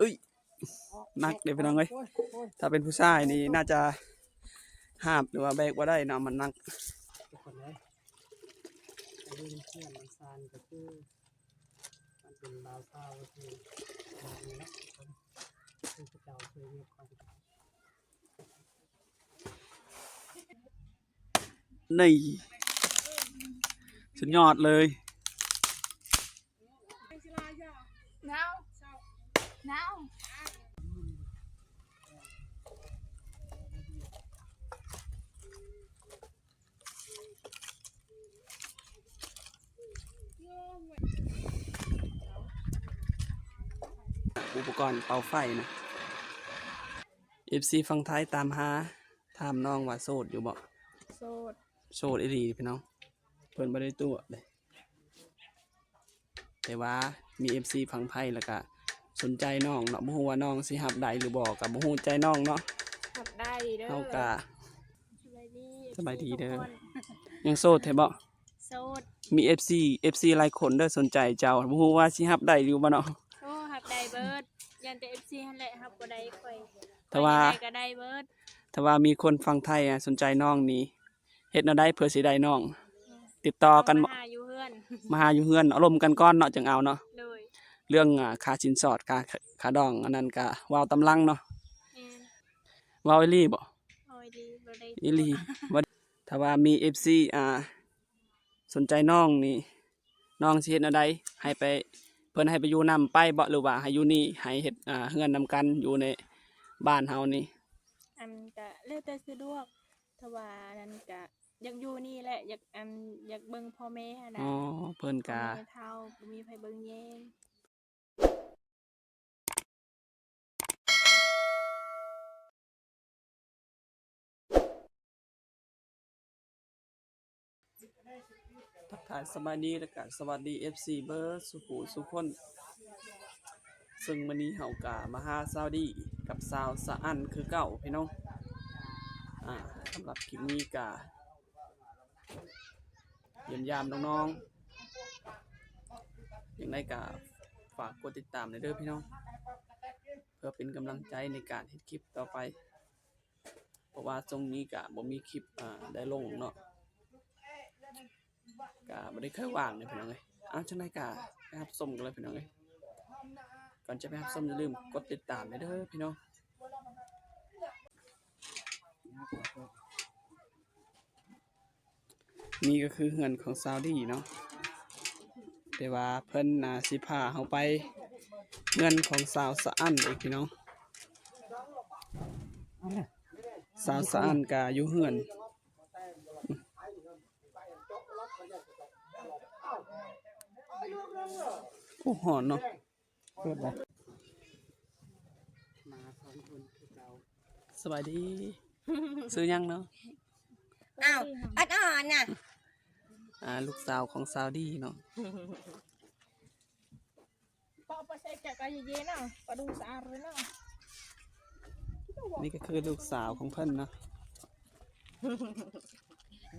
ເອີຍ ໜັກເດ້ພີ່ນ້ອງເອີຍ. ໂອ້ຍ ໂອ້ຍ ຖ້າເປັນຜູ້ຊາຍນີ້ໜ້າຈະຫາບ ຫຼືວ່າແບກບໍ່ໄດ້ເນາະ ມັນໜັກ. ທຸກຄົນເອີຍ ອັນນີ້ເພື່ອນນ້ຳຊານກໍຄື ມັນເປັນບ່າວສາວທີ່ ເນາະ ຄືເຂົາເຈົ້າເຄີຍມີຄວາມ ນີ້ ສຸດຍອດເລີຍ. ອຸປະກອນເປົ່າໄຟນະ. ເອັຟຊີຝັ່ງໄທຕາມຫາ ຖາມນ້ອງວ່າໂສດຢູ່ບໍ່? ໂສດ ໂສດອີ່ຫຼີພີ່ນ້ອງ ເພິ່ນບໍ່ໄດ້ຕົວະເດ້. ແຕ່ວ່າມີເອັຟຊີຝັ່ງໄທ ແລ້ວກະສົນໃຈນ້ອງເນາະ ບໍ່ຮູ້ວ່ານ້ອງຊິຮັບໄດ້ຫຼືບໍ່ ກະບໍ່ຮູ້ໃຈນ້ອງເນາະ. ຮັບໄດ້ເດີ ເຮົາກະ ສະບາຍດີ ສະບາຍດີເດີ. ຍັງໂສດແທ້ບໍ່? ໂສດ. ມີເອັຟຊີ ເອັຟຊີຫຼາຍຄົນເດີສົນໃຈເຈົ້າ ບໍ່ຮູ້ວ່າຊິຮັບໄດ້ຢູ່ບໍ່ເນາະ? ໂອ້ ຮັບໄດ້ເບີດ ຢ້ານແຕ່ເອັຟຊີຫັ້ນແຫຼະຮັບບໍ່ໄດ້ຂ້ອຍ. ຖ້າວ່າ ຂ້ອຍໄດ້ກໍໄດ້ເບີດ. ຖ້າວ່າມີຄົນຝັ່ງໄທ ອາ ສົນໃຈນ້ອງນີ້ ເຮັດແນວໃດເພື່ອຊິໄດ້ນ້ອງ? ຕິດຕໍ່ກັນ ມາຫາຢູ່ເຮືອນ ມາຫາຢູ່ເຮືອນ ເອົາລົມກັນກ່ອນເນາະ ຈຶ່ງເອົາເນາະ. ໂດຍ. ເລື່ອງ ອາ ຄ່າສິນສອດ ຄ່າ ຄ່າດອງ ອັນນັ້ນກະເວົ້າຕາມຫຼັງເນາະ. ແມ່ນ. ເວົ້າອີ່ຫຼີບໍ່? ເວົ້າອີ່ຫຼີ ບໍ່ໄດ້ ອີ່ຫຼີ. ວ່າ ຖ້າວ່າມີເອັຟຊີ ອາ ສົນໃຈນ້ອງນີ້ ນ້ອງຊິເຮັດແນວໃດ? ໃຫ້ໄປ ເພິ່ນໃຫ້ໄປຢູ່ນຳໄປບໍ່ ຫຼືວ່າໃຫ້ຢູ່ນີ້ ໃຫ້ເຮັດ ອາ ເຮືອນນຳກັນຢູ່ໃນບ້ານເຮົານີ້? ອັນ ກະແລ້ວແຕ່ສະດວກ ຖ້າວ່າອັນນັ້ນກະຢາກຢູ່ນີ້ແຫຼະ ຢາກ ອັນ ຢາກເບິ່ງພໍ່ແມ່ຫັ້ນນະ. ອໍ ເພິ່ນກະ ພໍ່ແມ່ເຖົ້າ ບໍ່ມີໃຜເບິ່ງແຍງ. ທັກທາຍສະບາຍດີ ແລະກະສະຫວັດດີເອັຟຊີເບີດສູ່ຜູ້ສູ່ຄົນ. ເຊິ່ງມື້ນີ້ເຮົາກະມາຫາສາວດີກັບສາວສະອັນຄືເກົ່າພີ່ນ້ອງ. ອາ ສຳລັບຄລິບນີ້ກະ ຢ້ຽມຢາມນ້ອງໆ ຈັ່ງໃດກະຝາກກົດຕິດຕາມແດ່ເດີພີ່ນ້ອງ ເພື່ອເປັນກຳລັງໃຈໃນການເຮັດຄລິບຕໍ່ໄປ ເພາະວ່າຊ່ວງນີ້ກະບໍ່ມີຄລິບ ອາ ໄດ້ລົງເນາະ ກະບໍ່ໄດ້ຄ່ອຍວ່າງເລີຍພີ່ນ້ອງເອີຍ. ເອົາ ຈັ່ງໃດກະໄປຮັບຊົມກັນເລີຍພີ່ນ້ອງເອີຍ. ກ່ອນຈະໄປຮັບຊົມ ຢ່າລືມກົດຕິດຕາມແດ່ເດີພີ່ນ້ອງ. ນີ້ກໍຄືເຮືອນຂອງສາວດີເນາະ ແຕ່ວ່າເພິ່ນ ອາ ຊິພາເຮົາໄປເຮືອນຂອງສາວສະອັນອີກພີ່ນ້ອງ. ສາວສະອັນກະຢູ່ເຮືອນ. ໂອ້ ຮ້ອນເນາະ. ເປີດບໍ່? ມາສອງຄົນຄືເກົ່າ. ສະບາຍດີ. ຊື່ຫຍັງເນາະ? ອ້າວ ອັດອ່ອນນະ. ອ່າ ລູກສາວຂອງສາວດີເນາະ. ນີ້ກໍຄືລູກສາວຂອງເພິ່ນເນາະ.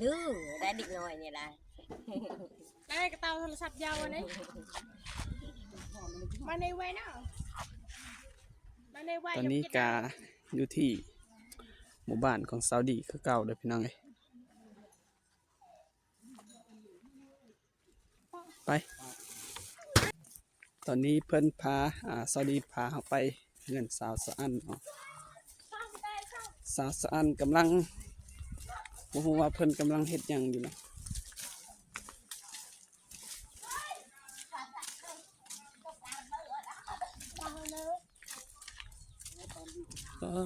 ດື້ໄດ້ເດັກນ້ອຍນີ້ລະ. ໄດ້ກະເຕົາໂທລະສັບຍາວອັນນີ້ ມາໃນໄວເນາະ ມາໃນໄວ. ຕອນນີ້ກະຢູ່ທີ່ໝູ່ບ້ານຂອງສາວດີຄືເກົ່າເດີພີ່ນ້ອງເອີຍ. ໄປ ຕອນນີ້ເພິ່ນພາ ອາ ສາວດີພາເຮົາໄປເຮືອນສາວສະອັນເນາະ. ສາວສະອັນກຳລັງ ບໍ່ຮູ້ວ່າເພິ່ນກຳລັງເຮັດຫຍັງຢູ່ນະ. ເອີ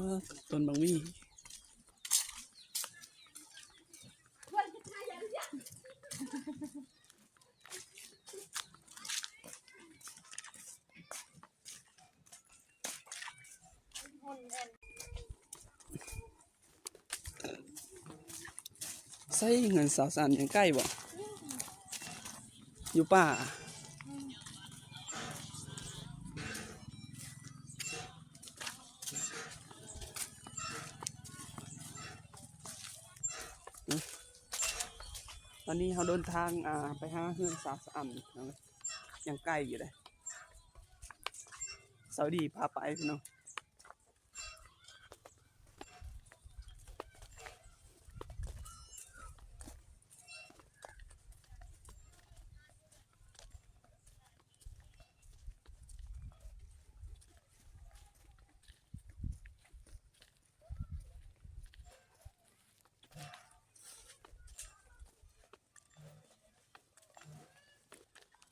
ຕົ້ນບັກໝີ່. ໃສເຮືອນສາວສະອັນ ຍັງໃກ້ບໍ່? ຢູ່ປ່າ. ຕອນນີ້ເຮົາເດີນທາງ ອ່າ ໄປຫາເຮືອນສາວສະອັນເນາະ ຍັງໄກຢູ່ເດ້. ສາວດີພາໄປພີ່ນ້ອງ.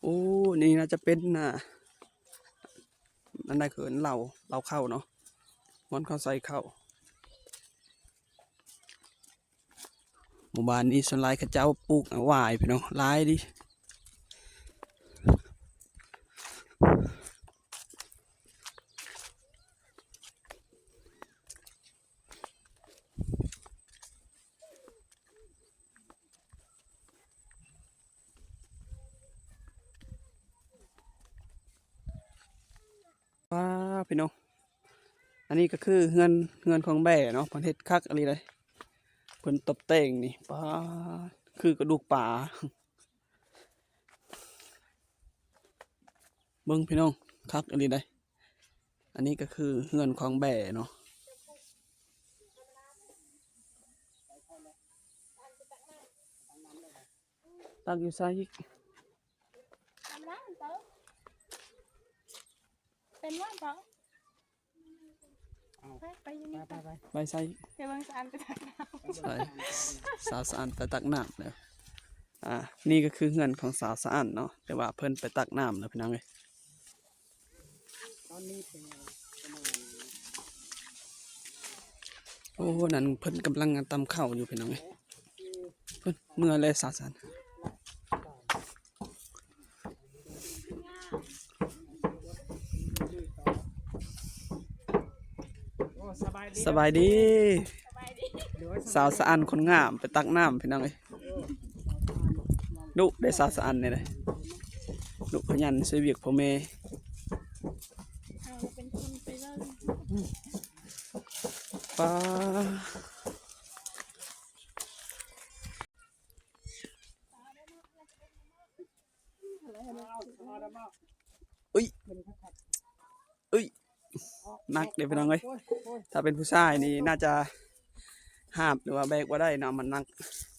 ໂອ້ ນີ້ໜ້າຈະເປັນ ອ່າ ອັນໃດຄືເຫຼົ້າ ເຫຼົ້າເຂົ້າເນາະ ບ່ອນເຂົາໃສ່ເຂົ້າ. ໝູ່ບ້ານນີ້ສ່ວນຫຼາຍເຂົາເຈົ້າປູກຫວ່າຍ ພີ່ນ້ອງ ຫຼາຍເດ. ວ້າ ພີ່ນ້ອງ ອັນນີ້ກໍຄືເຮືອນ ເຮືອນຂອງແບ້ເນາະ ເພິ່ນເຮັດຄັກອີ່ຫຼີເດ້ ເພິ່ນຕົບແຕ່ງນີ້ ປ້າດ ຄືກະດູກປາ. ເບິ່ງພີ່ນ້ອງ ຄັກອີ່ຫຼີເດ້. ອັນນີ້ກໍຄືເຮືອນຂອງແບ້ເນາະ ຕັກຢູ່ໃສອີກ? ເປັນວ່າເຂົາ ເອົາ ໄປ ໄປຢູ່ນີ້ ໄປ ໄປ ໄປ ໄປໃສ? ໄປເບິ່ງສະອານໄປຕັກນ້ຳ ໃສ? ສາວສະອານໄປຕັກນ້ຳແລ້ວ. ອ່າ ນີ້ກໍຄືເຮືອນຂອງສາວສະອານເນາະ ແຕ່ວ່າເພິ່ນໄປຕັກນ້ຳແລ້ວ ພີ່ນ້ອງເອີຍ. ຕອນນີ້ເປັນປະມານ ໂອ້ ນັ້ນເພິ່ນກຳລັງຕຳເຂົ້າຢູ່ ພີ່ນ້ອງເອີຍ. ເພິ່ນເມືອແລ້ວ ສາວສະອານ. ໂອ້ ສະບາຍດີ ສະບາຍດີ ສະບາຍດີ ສາວສະອານຄົນງາມໄປຕັກນ້ຳ ພີ່ນ້ອງເອີຍ. ດຸເດ້ສາວສະອານນີ້ເດ້ ດຸຂະຫຍັນຊ່ວຍວຽກພໍ່ແມ່. ເອົາເປັນຄົນໄປເລີຍ ປ້າ. ເອີຍ ເອີຍ ໜັກເດ້ພີ່ນ້ອງເອີຍ. ຖ້າເປັນຜູ້ຊາຍນີ້ໜ້າຈະຫາບ ຫຼືວ່າແບກບໍ່ໄດ້ເນາະ ມັນໜັກ.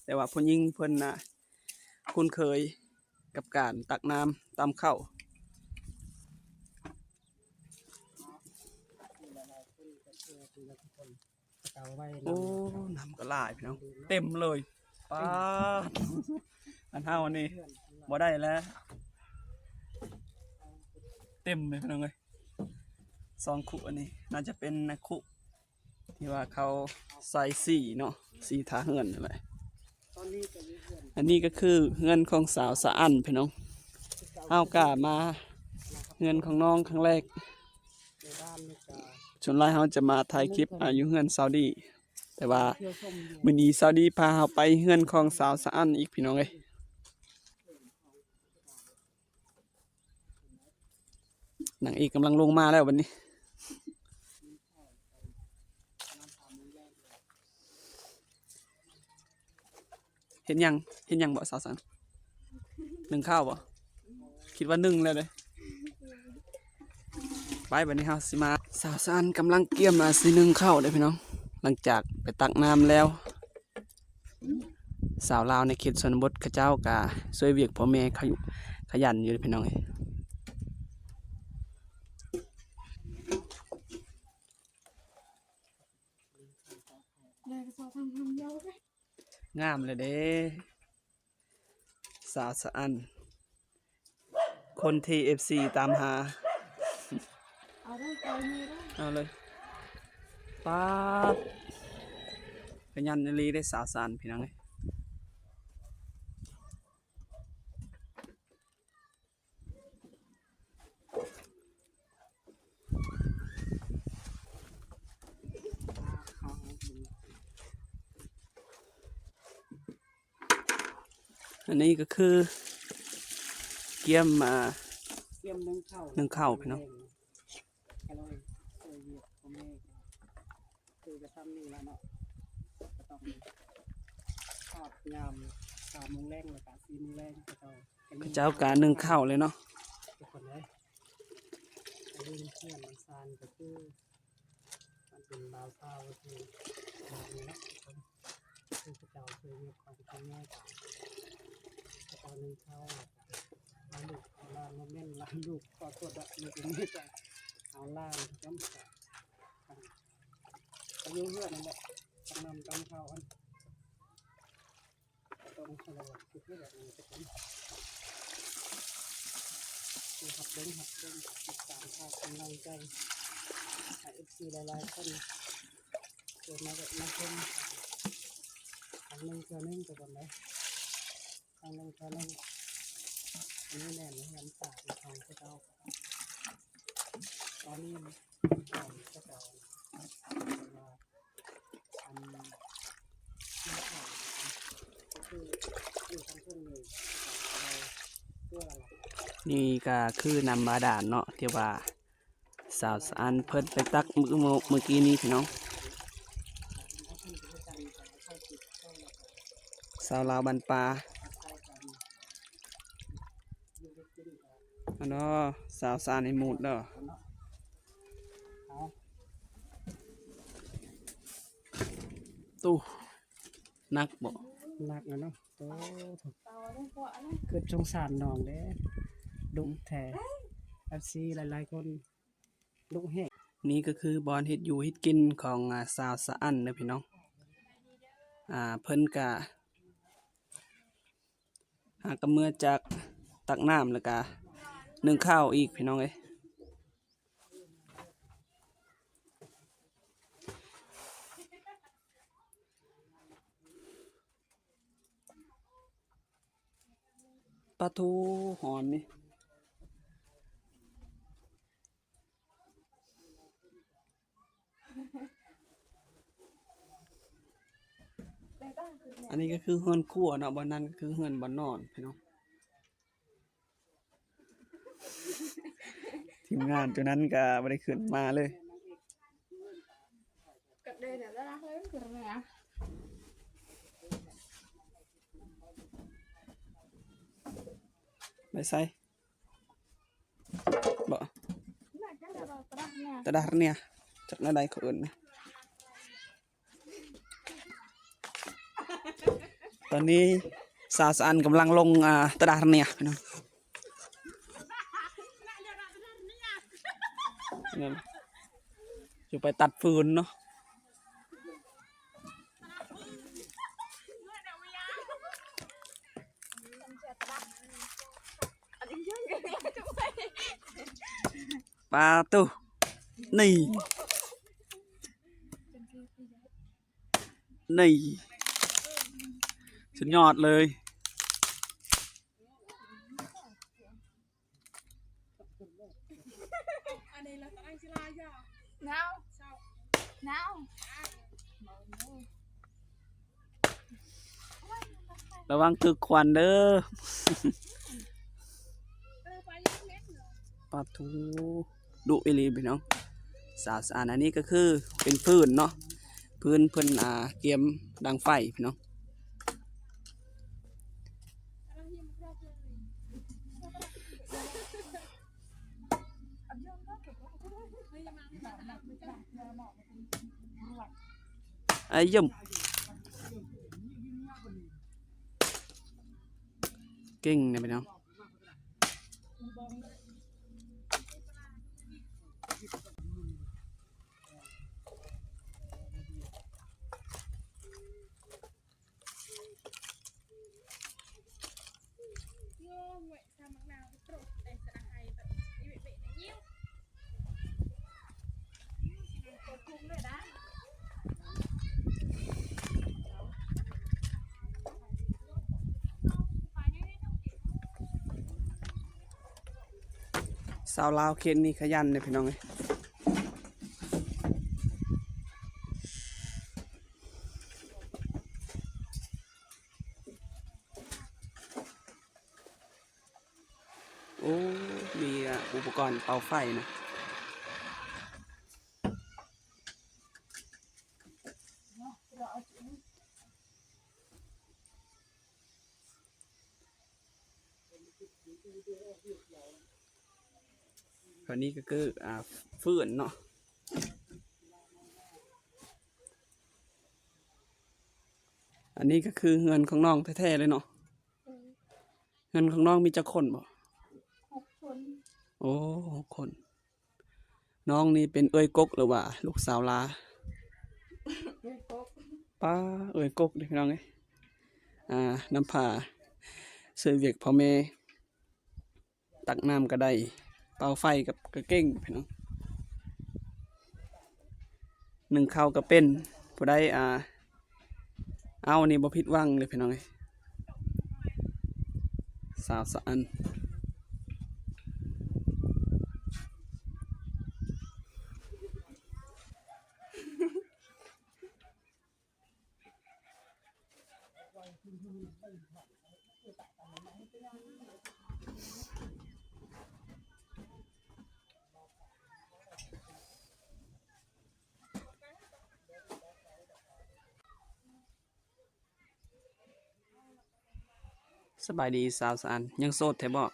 ແຕ່ວ່າຜູ້ຍິງເພິ່ນນະຄຸ້ນເຄີຍກັບການຕັກນ້ຳ ຕຳເຂົ້າ. ໂອ້ ນ້ຳກໍຫຼາຍພີ່ນ້ອງ ເຕັມເລີຍ. ປາດ ອັນເຮົານີ້ບໍ່ໄດ້ແລ້ວ ເຕັມເລີຍພີ່ນ້ອງເອີຍ. ສອງຄຸ ອັນນີ້ໜ້າຈະເປັນຄຸທີ່ວ່າເຂົາໃສ່ສີເນາະ ສີທາເຮືອນນັ້ນແຫຼະ. ອັນນີ້ກໍຄືເຮືອນຂອງສາວສະອັນພີ່ນ້ອງ. ເຮົາກະມາເຮືອນຂອງນ້ອງຄັ້ງແລກ. ສ່ວນຫຼາຍເຮົາຈະມາຖ່າຍຄລິບ ອ່າ ຢູ່ເຮືອນສາວດີ ແຕ່ວ່າມື້ນີ້ສາວດີພາເຮົາໄປເຮືອນຂອງສາວສະອັນອີກ ພີ່ນ້ອງເອີຍ. ນາງເອກກຳລັງລົງມາແລ້ວບັດນີ້. ເຮັດຫຍັງ ເຮັດຫຍັງບໍ່ສາວສັນ? ໜຶ້ງເຂົ້າບໍ່? ຄິດວ່າໜຶ້ງແລ້ວເດ້. ໄປ ບັດນີ້ເຮົາຊິມາ ສາວສັນກຳລັງກຽມ ອ່າ ຊິໜຶ້ງເຂົ້າເດ້ພີ່ນ້ອງ. ຫຼັງຈາກໄປຕັກນ້ຳແລ້ວ ຊາວລາວໃນເຂດຊົນນະບົດເຂົາເຈົ້າກະຊ່ວຍວຽກພໍ່ແມ່ຂະ ຂະຫຍັນຢູ່ເດ້ພີ່ນ້ອງເອີຍ. ງາມເລີຍເດ້ ສາວສະອັນ ຄົນທີ່ເອັຟຊີຕາມຫາ. ເອົາເລີຍ ເອົາເລີຍ. ປາດ ຂະຫຍັນອີ່ຫຼີເດ້ສາວສະອັນ ພີ່ນ້ອງເອີຍ. ອັນນີ້ກໍຄືກຽມ ອ່າ ກຽມໜຶ້ງເຂົ້າ ໜຶ້ງເຂົ້າພີ່ນ້ອງ. ກໍເລີຍຊ່ວຍວຽກພໍ່ແມ່ ຄືກະຊ່ຳນີ້ລະເນາະ ກໍຕ້ອງຮອດຍາມສາມໂມງແລງ ແລ້ວກະສີ່ໂມງແລງ ເຂົາເຈົ້າ ເຂົາເຈົ້າກະໜຶ້ງເຂົ້າເລີຍເນາະ ທຸກຄົນເອີຍ. ອັນ ເຮືອນມັນຊານກໍຄື ມັນເປັນບ່າວຊາວທີ່ ເນາະ ຄືເຂົາເຈົ້າເຄີຍມີຄວາມເປັນແມ່ກັນ ເຂົາເຈົ້າໜຶ່ງເຂົ້າ ແລ້ວກໍເອົາລູກເອົາຫຼານມາແມ່ນຫຼານ ລູກ ຂໍໂທດເດີ ລູກເປັນແມ່ກັນ ເອົາຫຼານນຳກັນ ກໍຢູ່ເຮືອນນັ້ນແຫຼະ ກຳນຳກຳເຂົ້າຫັ້ນ. ຕ້ອງໃຫ້ລະວັງຈຸດນີ້ແຫຼະ ມັນຈະເປັນ ທີ່ຮັບເບິ່ງ ຮັບເບິ່ງ ຕິດຕາມ ຝາກກຳລັງໃຈໃຫ້ເອັຟຊີຫຼາຍໆຄົນ ເຂົ້າມາແວະມາຊົມ ຄັ້ງໜຶ່ງເທື່ອໜຶ່ງກໍບໍ່ໄດ້ ຄັ້ງໜຶ່ງເທື່ອໜຶ່ງ ອັນນີ້ແມ່ນເຮືອນສາວຂອງເຂົາເຈົ້າ ຕອນນີ້ຂອງເຂົາເຈົ້າ ເພິ່ນວ່າ ອັນ ນີ້ກໍຄືນ້ຳບາດານເນາະ ທີ່ວ່າສາວສະອັນເພິ່ນໄປຕັກມື້ ມື້ ມື້ກີ້ນີ້ພີ່ນ້ອງ ຊາວລາວບ້ານປ່າ. ອັນເນາະ ສາວສານໃຫ້ໝົດເດີ ຕູ້ ໜັກບໍ່? ໜັກແລ້ວເນາະ ໂຕ ຄືສົງສານນ້ອງເດ້ ດຸແທ້ ເອັຟຊີຫຼາຍໆຄົນ ດຸແຮງ. ນີ້ກໍຄືບ່ອນເຮັດຢູ່ເຮັດກິນຂອງ ອາ ສາວສະອັນເດີພີ່ນ້ອງ ອາ ເພິ່ນກະ ຫາກະເມືອຈາກຕັກນ້ຳ ແລ້ວກະໜຶ້ງເຂົ້າອີກພີ່ນ້ອງເອີຍ ປາໂທ້ ຮ້ອນນີ້. ອັນນີ້ກໍຄືເຮືອນຄົວເນາະ ບ່ອນນັ້ນກໍຄືເຮືອນບ່ອນນອນພີ່ນ້ອງ ທີມງານໂຕນັ້ນກໍບໍ່ໄດ້ຂຶ້ນມາເລີຍ ໄປໃສ? ບໍ່ ຕະດາຣເນຍ ຈັກແນວໃດເຂົາເອີ້ນນະ ຕອນນີ້ສາວສະອັນກຳລັງລົງ ອ່າ ຕະດາຣເນຍພີ່ນ້ອງ ນັ້ນ ຊິໄປຕັດຟືນເນາະ. ປາໂທ້ ນີ້ ນີ້ ສຸດຍອດເລີຍ. ລະວັງຖືກຂວັນເດີ. ປາໂທ້ ດຸອີ່ຫຼີພີ່ນ້ອງ ສາວສະອັນ. ອັນນີ້ກໍຄືເປັນຟືນເນາະ ຟືນເພິ່ນ ອ່າ ກຽມດັງໄຟພີ່ນ້ອງ. ອາຍົມ ເກັ່ງນະພີ່ນ້ອງ. ຊາວລາວເຂດນີ້ຂະຫຍັນເດ້ພີ່ນ້ອງເອີຍ. ໂອ້ ມີ ອາ ອຸປະກອນເປົ່າໄຟນະ. ໃຜ ອັນນີ້ກໍຄື ອ່າ ຟືນເນາະ. ອັນນີ້ກໍຄືເຮືອນຂອງນ້ອງແທ້ໆເລີຍເນາະ. ເຮືອນຂອງນ້ອງມີຈັກຄົນບໍ? ຫົກຄົນ. ໂອ້ ຫົກຄົນ. ນ້ອງນີ້ເປັນເອື້ອຍກົກ ຫຼືວ່າລູກສາວຫຼ້າ? ເອື້ອຍກົກ. ປ້າ ເອື້ອຍກົກເດ້ພີ່ນ້ອງເອີຍ. ອ່າ ນຳພາຊ່ວຍວຽກພໍ່ແມ່ ຕັກນ້ຳກໍໄດ້ ເປົ່າໄຟກໍ ກໍເກັ່ງພີ່ນ້ອງ. ໜຶ້ງເຂົ້າກໍເປັນ. ຜູ້ໃດ ອ່າ ເອົານີ້ບໍ່ຜິດຫວັງເລີຍພີ່ນ້ອງເອີຍ. ສາວສະອັນ. ສະບາຍດີສາວສະອັນ, ຍັງໂສດແທ້ບໍ?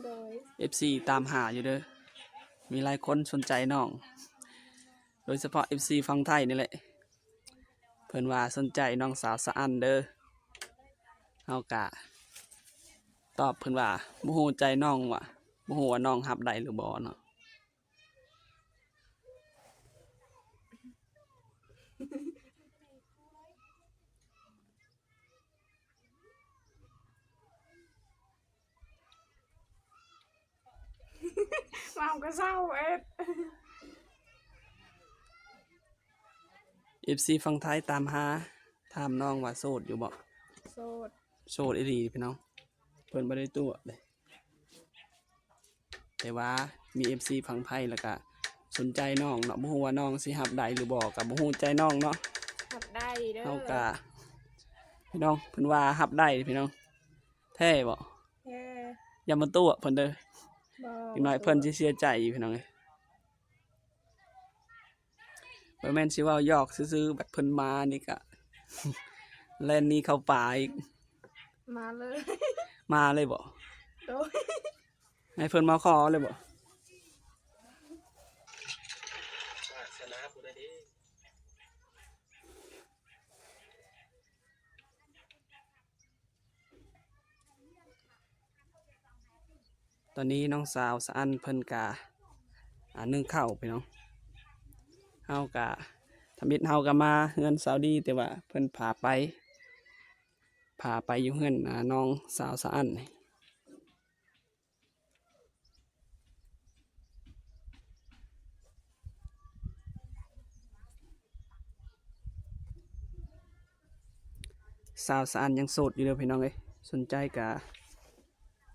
ໂດຍ. ເອັຟຊີຕາມຫາຢູ່ເດີ, ມີຫຼາຍຄົນສົນໃຈນ້ອງ ໂດຍສະເພາະເອັຟຊີຝັ່ງໄທນີ້ແຫຼະ. ເພິ່ນວ່າສົນໃຈນ້ອງສາວສະອັນເດີ. ເຮົາກະຕອບເພິ່ນວ່າບໍ່ຮູ້ໃຈນ້ອງວ່າ ບໍ່ຮູ້ວ່ານ້ອງຮັບໄດ້ຫຼືບໍ່ເນາະ. ເວົ້າກໍເສົ້າເອັດ. ເອັຟຊີຝັ່ງໄທຕາມຫາ ຖາມນ້ອງວ່າໂສດຢູ່ບໍ່? ໂສດ. ໂສດອີ່ຫຼີພີ່ນ້ອງ, ເພິ່ນບໍ່ໄດ້ຕົວະເດ້. ແຕ່ວ່າມີເອັຟຊີຝັ່ງໄທ ແລ້ວກະສົນໃຈນ້ອງເນາະ, ບໍ່ຮູ້ວ່ານ້ອງຊິຮັບໄດ້ຫຼືບໍ່ ກະບໍ່ຮູ້ໃຈນ້ອງເນາະ. ຮັບໄດ້ເດີ. ເຮົາກະ ພີ່ນ້ອງ ເພິ່ນວ່າຮັບໄດ້ພີ່ນ້ອງ. ແທ້ບໍ່? ແທ້. ຢ່າມາຕົວະເພິ່ນເດີ. ບໍ່. ຈັກໜ້ອຍເພິ່ນຊິເສຍໃຈພີ່ນ້ອງເອີຍ. ບໍ່ແມ່ນຊິເວົ້າຫຍອກຊື່ໆ, ບັດເພິ່ນມານີ້ກະແລ່ນໜີເຂົ້າປ່າອີກ. ມາເລີຍ. ມາເລີຍບໍ? ໂດຍ. ໃຫ້ເພິ່ນມາຂໍເລີຍບໍ? ຕອນນີ້ນ້ອງສາວສະອັນເພິ່ນກະ ອ່າ ໜຶ້ງເຂົ້າພີ່ນ້ອງ. ເຮົາກະ ທຳອິດເຮົາກະມາເຮືອນສາວດີ, ແຕ່ວ່າເພິ່ນພາໄປ ພາໄປຢູ່ເຮືອນ ອ່າ ນ້ອງສາວສະອັນ. ສາວສະອັນຍັງໂສດຢູ່ເດີພີ່ນ້ອງເອີຍ, ສົນໃຈກະ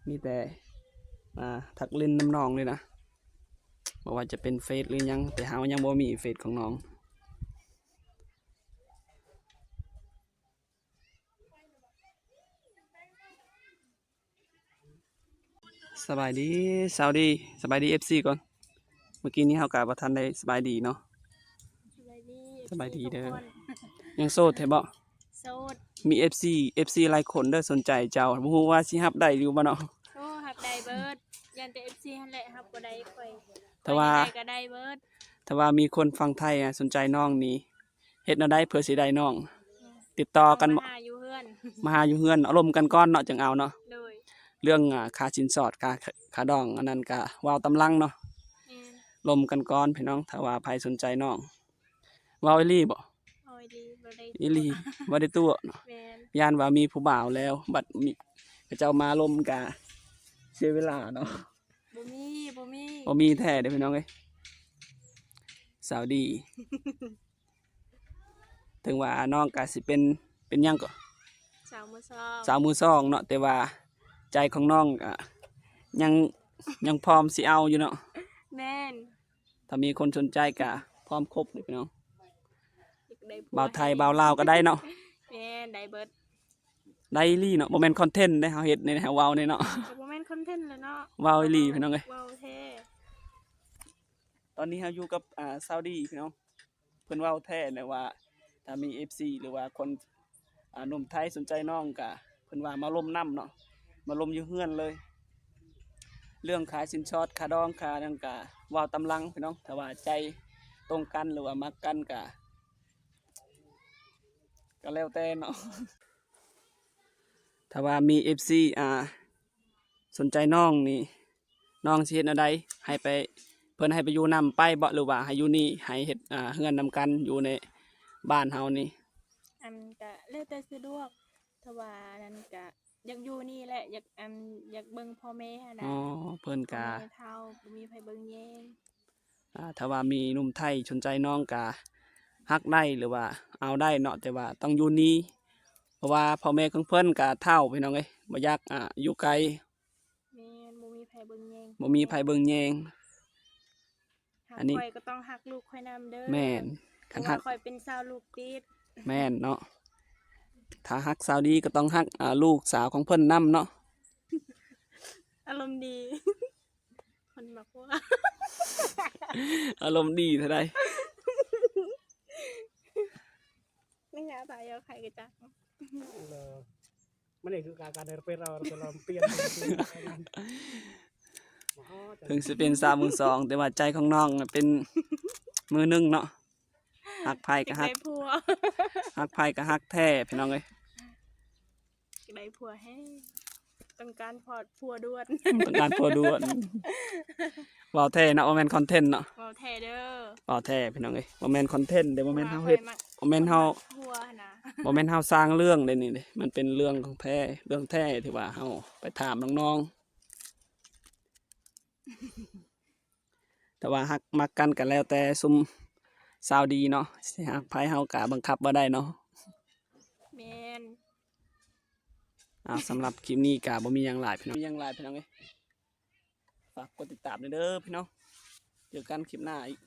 ມີແຕ່ມາທັກຫຼິ້ນນຳນ້ອງເລີຍນະ, ບໍ່ວ່າຈະເປັນເຟສຫຼືຫຍັງ, ແຕ່ເຮົາຍັງບໍ່ມີເຟສຂອງນ້ອງ. ສະບາຍດີສາວດີ, ສະບາຍດີເອັຟຊີກ່ອນ. ເມື່ອກີ້ນີ້ເຮົາກະບໍ່ທັນໄດ້ສະບາຍດີເນາະ. ສະບາຍດີ ສະບາຍດີເດີ. ຍັງໂສດແທ້ບໍ? ໂສດ. ມີເອັຟຊີ ເອັຟຊີຫຼາຍຄົນເດີສົນໃຈເຈົ້າ, ບໍ່ຮູ້ວ່າຊິຮັບໄດ້ຢູ່ບໍ່ເນາະ? ໂອ້ ຮັບໄດ້ເບີດ, ຢ້ານແຕ່ເອັຟຊີຫັ້ນແຫຼະຮັບບໍ່ໄດ້ຂ້ອຍ. ຖ້າວ່າ ຂ້ອຍເຮັດໃດກໍໄດ້ເບີດ. ຖ້າວ່າມີຄົນຝັ່ງໄທ ອາ ສົນໃຈນ້ອງນີ້ ເຮັດແນວໃດເພື່ອຊິໄດ້ນ້ອງ? ຕິດຕໍ່ກັນ ມາຫາຢູ່ເຮືອນ ມາຫາຢູ່ເຮືອນ, ລົມກັນກ່ອນເນາະ ຈັ່ງເອົາເນາະ. ໂດຍ. ເລື່ອງ ອ່າ ຄ່າສິນສອດ ຄ່າ ຄ່າດອງ ອັນນັ້ນກະເວົ້າຕາມຫຼັງເນາະ. ແມ່ນ. ລົມກັນກ່ອນພີ່ນ້ອງ, ຖ້າວ່າໃຜສົນໃຈນ້ອງ. ເວົ້າອີ່ຫຼີບໍ? ເວົ້າອີ່ຫຼີ ບໍ່ໄດ້ ອີ່ຫຼີ ຕົວະ ບໍ່ໄດ້ຕົວະເນາະ. ແມ່ນ. ຢ້ານວ່າມີຜູ້ບ່າວແລ້ວ ບັດມີ ເຂົາເຈົ້າມາລົມກະເສຍເວລາເນາະ. ບໍ່ມີ ບໍ່ມີ ບໍ່ມີແທ້ເດີພີ່ນ້ອງເອີຍ. ສາວດີ ເຖິງວ່ານ້ອງກະຊິເປັນ ເປັນຫຍັງເກາະ? ສາວມືສອງ ສາວມືສອງເນາະ, ແຕ່ວ່າໃຈຂອງນ້ອງກະຍັງ ຍັງພ້ອມຊິເອົາຢູ່ເນາະ. ແມ່ນ. ຖ້າມີຄົນສົນໃຈກະພ້ອມຄົບເດີພີ່ນ້ອງ. ຢາກໄດ້ຜົວ ບ່າວໄທ ໃຫ້ ບ່າວລາວກໍໄດ້ເນາະ. ແມ່ນ ໄດ້ເບີດ. ໄດ້ອີ່ຫຼີເນາະ, ບໍ່ແມ່ນຄອນເທັນເດ້ ເຮົາເຮັດນີ້ ເຮົາເວົ້ານີ້ເນາະ. ກໍບໍ່ແມ່ນຄອນເທັນແຫຼະເນາະ, ເວົ້າອີ່ຫຼີພີ່ນ້ອງເອີຍ. ເວົ້າແທ້. ຕອນນີ້ເຮົາຢູ່ກັບ ອ່າ ສາວດີພີ່ນ້ອງ, ເພິ່ນເວົ້າແທ້ແຫຼະວ່າ ຖ້າມີເອັຟຊີ ຫຼືວ່າຄົນ ອ່າ ໜຸ່ມໄທສົນໃຈນ້ອງກະ ເພິ່ນວ່າມາລົມນຳເນາະ, ມາລົມຢູ່ເຮືອນເລີຍ. ເລື່ອງຄ່າສິນສອດ ຄ່າດອງ ຄ່າຫຍັງກະເວົ້າຕາມຫຼັງພີ່ນ້ອງ. ຖ້າວ່າໃຈຕົງກັນ ຫຼືວ່າມັກກັນກະ ກະແລ້ວແຕ່ເນາະ. ຖ້າວ່າມີເອັຟຊີ ອ່າ ສົນໃຈນ້ອງນີ້ ນ້ອງຊິເຮັດແນວໃດ? ໃຫ້ໄປ ເພິ່ນໃຫ້ໄປຢູ່ນຳໄປບໍ ຫຼືວ່າໃຫ້ຢູ່ນີ້ ໃຫ້ເຮັດ ອ່າ ເຮືອນນຳກັນຢູ່ໃນບ້ານເຮົານີ້? ອັນ ກະແລ້ວແຕ່ສະດວກ ຖ້າວ່າອັນນັ້ນກະຢາກຢູ່ນີ້ແຫຼະ ຢາກ ອັນ ຢາກເບິ່ງພໍ່ແມ່ຫັ້ນນະ. ອໍ ເພິ່ນກະ ພໍ່ແມ່ເຖົ້າ ບໍ່ມີໃຜເບິ່ງແຍງ. ອ່າ ຖ້າວ່າມີໜຸ່ມໄທສົນໃຈນ້ອງກະຮັກໄດ້ ຫຼືວ່າເອົາໄດ້ເນາະ ແຕ່ວ່າຕ້ອງຢູ່ນີ້ ເພາະວ່າພໍ່ແມ່ຂອງເພິ່ນກະເຖົ້າພີ່ນ້ອງເອີຍ ບໍ່ຢາກ ອ່າ ຢູ່ໄກ. ແມ່ນ ບໍ່ມີໃຜເບິ່ງແຍງ ບໍ່ມີໃຜເບິ່ງແຍງ. ອັນນີ້ ຂ້ອຍກໍຕ້ອງຮັກລູກຂ້ອຍນຳເດີ. ແມ່ນ ຄັນຮັກ ເພາະວ່າຂ້ອຍເປັນສາວລູກຕິດ. ແມ່ນເນາະ ຖ້າຮັກສາວດີກໍຕ້ອງຮັກ ອ່າ ລູກສາວຂອງເພິ່ນນຳເນາະ. ອາລົມດີ ຄົນມັກຫົວ ອາລົມດີເທົ່າໃດ. ນີ້ນະ ຕາຍເອົາໃຜກະຈັກ. ມັນນີ້ຄືການ ການເດີນເປັນເຮົາ ເຮົາລອງປ່ຽນ ເຖິງຊິເປັນສາວມືສອງ ແຕ່ວ່າໃຈຂອງນ້ອງນະເປັນມືໜຶ່ງເນາະ. ຮັກໃຜກໍຮັກ ຢາກໄດ້ຜົວ ຮັກໃຜກໍຮັກແທ້ພີ່ນ້ອງເອີຍ. ຢາກໄດ້ຜົວແຮງ ຕ້ອງການພໍດ ຜົວດ່ວນ ຕ້ອງການຜົວດ່ວນ. ເວົ້າແທ້ເນາະ ບໍ່ແມ່ນຄອນເທັນເນາະ ເວົ້າແທ້ເດີ ເວົ້າແທ້ພີ່ນ້ອງເອີຍ. ບໍ່ແມ່ນຄອນເທັນເດ້ ບໍ່ແມ່ນເຮົາເຮັດ ບໍ່ແມ່ນເຮົາ ຜົວຫັ້ນນະ ບໍ່ແມ່ນເຮົາສ້າງເລື່ອງເດ້ນີ້ເດ້ ມັນເປັນເລື່ອງຂອງແທ້ ເລື່ອງແທ້ທີ່ວ່າເຮົາໄປຖາມນ້ອງໆ. ແຕ່ວ່າຮັກມັກກັນກໍແລ້ວແຕ່ຊຸມຊາວດີເນາະ ຊິຮັກໃຜເຮົາກໍບັງຄັບບໍ່ໄດ້ເນາະ. ແມ່ນ. ເອົາ ສຳລັບຄລິບນີ້ກໍບໍ່ມີຫຍັງຫຼາຍພີ່ນ້ອງ ມີຫຍັງຫຼາຍພີ່ນ້ອງເອີຍ. ຝາກກົດຕິດຕາມແດ່ເດີພີ່ນ້ອງ ເຈີກັນຄລິບໜ້າອີກ.